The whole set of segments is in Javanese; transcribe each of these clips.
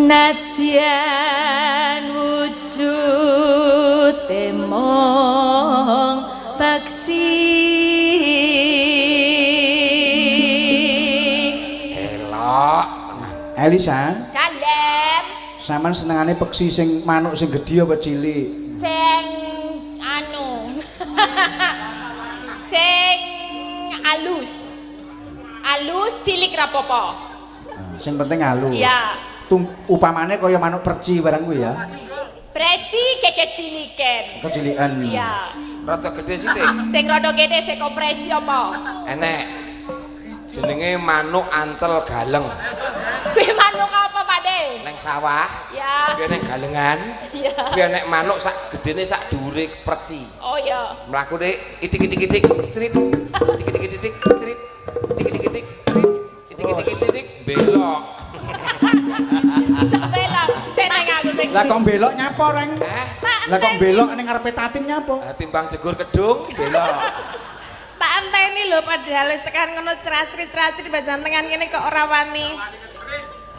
Nadyan wujude mung paksi. Elok. Elisa, Kalem. Sampean senengane peksi sing manuk sing gedhe apa cilik? Sing anu, sing alus. Alus cilik rapopo. Nah, sing penting halus. Iya. Upamane kaya manuk perci barang kuwi ya. Preci kekeciliken. Kecilikan. Iya. Rada gede sithik. Sing rada gede sing kok preci apa? Enek. Jenenge manuk ancel galeng. Kuwi manuk apa, Pak De? Neng sawah, Ya. kuwi neng galengan. Iya. Kuwi enek manuk sak gedene sak dhuwure preci. Oh iya. Mlakune itik-itik-itik cerit. Itik-itik-itik cerit. Itik-itik-itik cerit. Itik-itik-itik belok. Bisa belok. Seneng aku sing. Lah kok belok nyapa, Reng? Eh, Lah kok belok ning ngarepe Tatin nyapa? lah timbang jegur kedung belok. Tak anteni lho padahal wis tekan ngono cracrit-cracrit badan tengan kene kok ora wani.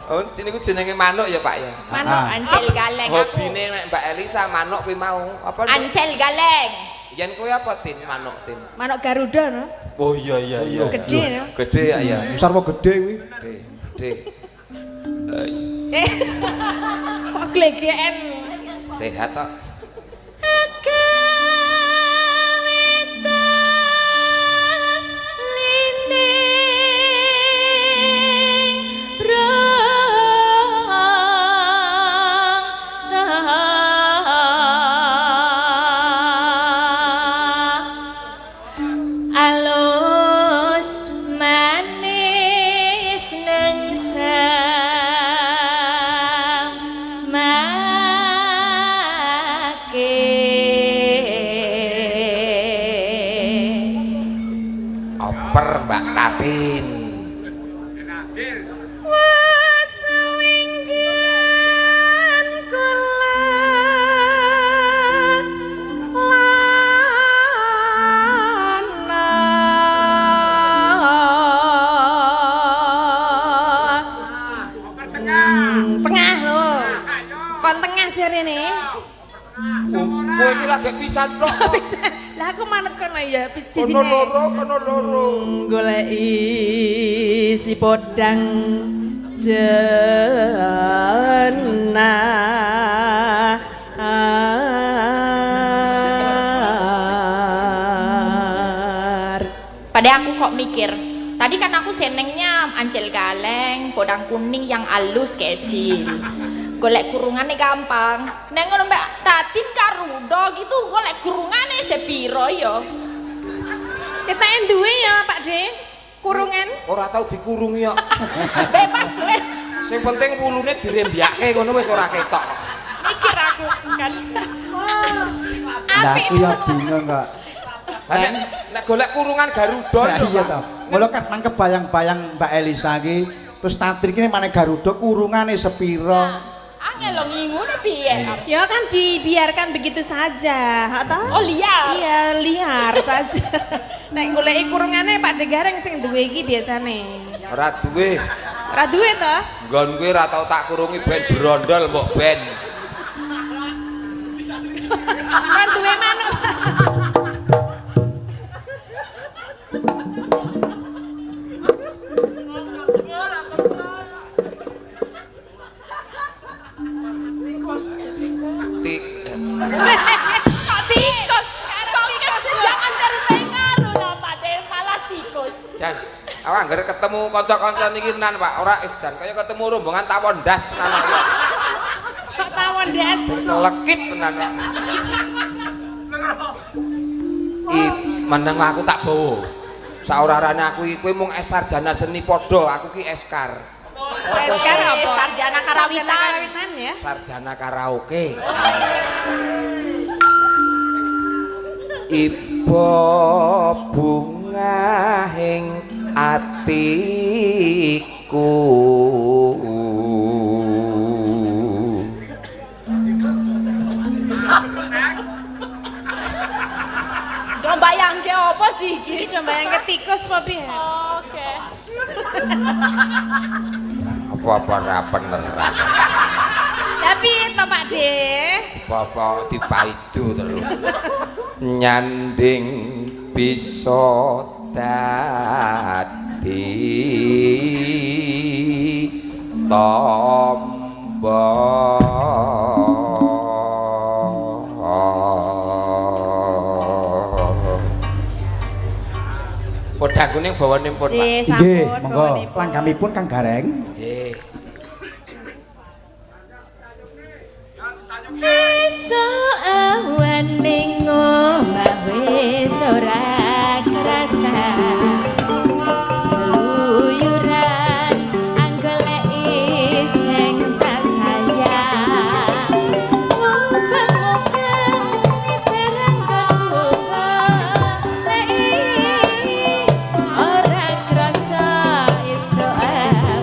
Oh, sini ku jenenge manuk ya, Pak ya. Manuk. Ah. Ancel galeng aku. Hobine nek Mbak Elisa manuk kuwi mau. Apa? Ancel galeng. Yen kowe apa Tin manuk Tin? Manuk Garuda no. Oh iya iya iya. Gede no. Gede ya ya. Sarwa gede kuwi. Gede. Gede. Eh. Kok glegeken. Sehat tok. Alus manis neng samake. Oper Mbak Tatin. Wasawinggan kula lana. Tengah lho. Kon tengah jarene. Kowe iki lagi pisan tok. Lah aku manut kono ya Kono sijine. loro, kono loro. Goleki si podang jena. Pada aku kok mikir, tadi kan aku senengnya ancel kaleng, podang kuning yang alus kecil. Golek kurungane gampang. Neng ngono Mbak Tatin Garuda gitu golek kurungane sepiro ya. Kita duwe ya Pak De. Kurungan. Ora tau dikurungi kok. Bebas weh. Sing penting wulune dirembyake ngono wis ora ketok. Mikir aku kan. Lah aku ya bingung kok. Lah nek nek golek kurungan Garuda Lah lho. iya Pak. to. Mula kan mangke bayang-bayang Mbak Elisa iki terus Tatin iki maneh Garuda kurungane sepira? Angel lo ngingune piye? Ya kan dibiarkan begitu saja, atau? Oh liar. Iya, liar saja. Nek goleki kurungane Pak De Gareng sing duwe iki biasane. Ora duwe. Ora duwe to? Nggon kuwi ora tau tak kurungi ben brondol mbok ben. Ora duwe manuk. Tik. Kok tikus? Kok tikus? Jangan terpengaruh lah Pak De, malah tikus. Jan, awak anggere ketemu kanca-kanca niki tenan, Pak. Ora is jan kaya ketemu rombongan tawon ndas tenan. Pak. Kok tawon ndas? Selekit tenan. Pak. I meneng aku tak bawa. Saorarane aku iki kowe mung S sarjana seni padha, aku ki Eskar. Eskar apa? Sarjana karawitan. Sarjana karawitan ya. Sarjana karaoke. Iba bungahing atiku. Do bayangke apa sih iki? Iki do bayangke tikus apa piye? Oke. Apa-apa ra peneran. Pak De? Bapak dipaidu terus. Nyanding bisa dadi tombo. Podang kuning bawane pun, Pak. Nggih, Nggih, sampun monggo. bawanipun. Langgamipun Kang Gareng. Nggih. Esuk awan ning omah wis ora kerasa. Keluyuran anggoleki sing tak sayang. Mubeng-mubeng terang goleki ora kerasa esuk awan.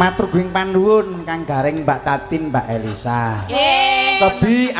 Matur guing panuwun Kang Gareng, Mbak Tatin, Mbak Elisa. Nggih. Tebi.